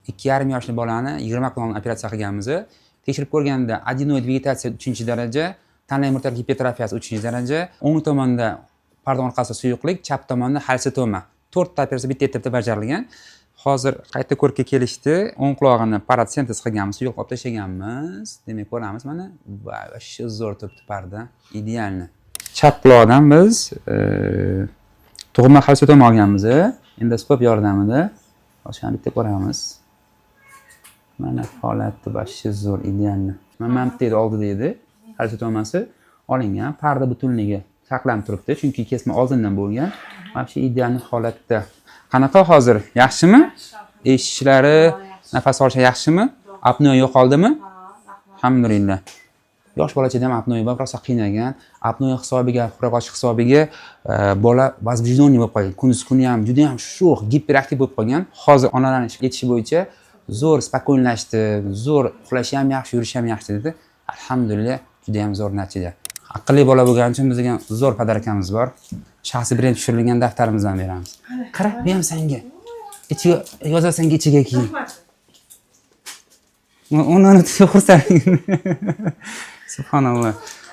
2,5 yoshli bolani 20 kun oldin operatsiya qilganmiz. Tekshirib ko'rganda adenoid vegetatsiya 3-daraja, tanlay murtali gipertrofiyasi 3-daraja, o'ng tomonda parda orqasida suyuqlik, chap tomonda xolesteatoma. To'rtta operatsiya bitta etapda bajarilgan. Hozir qayta ko'rikka kelishdi. O'ng qulog'ini paratsentez qilganmiz, suyuq olib tashlaganmiz. Demak, ko'ramiz mana. Вообще zo'r turibdi parda. Идеально. Chap quloqdan biz tug'ma xolesteatoma olganmiz. Endoskop yordamida. Hozir shuni bitta ko'ramiz. Mana, holati вообще zo'r, идеально. Mana bu yerda oldida edi. Xolesteatomasi olingan, parda butunligi saqlanib turibdi, chunki kesma oldindan bo'lgan. Вообще идеальный holatda. Qanaqa hozir? Yaxshimi? Eshitishlari, nafas olishi yaxshimi? Apnoe yo'qoldimi? Alhamdulillah. Yosh bolachada ham apnoe bor, rosa qiynagan. Apnoe hisobiga, xuruj ochish hisobiga bola возбужденный bo'lib qolgan. Kunduz kuni ham juda ham sho'x, giperaktiv bo'lib qolgan. Hozir onalarning aytishi bo'yicha zo'r спокойн lashdi, zo'r uxlashi ham yaxshi, yurishi ham yaxshi dedi. Alhamdulillah, juda ham zo'r natija. Aqlli bola bo'lgani uchun bizga zo'r подарка miz bor. Shaxsiy brend tushirilgan daftarimizdan beramiz. Qara, bu ham senga. Ichiga yozasan ichiga keyin. Uni unutib xursand. Subhanalloh.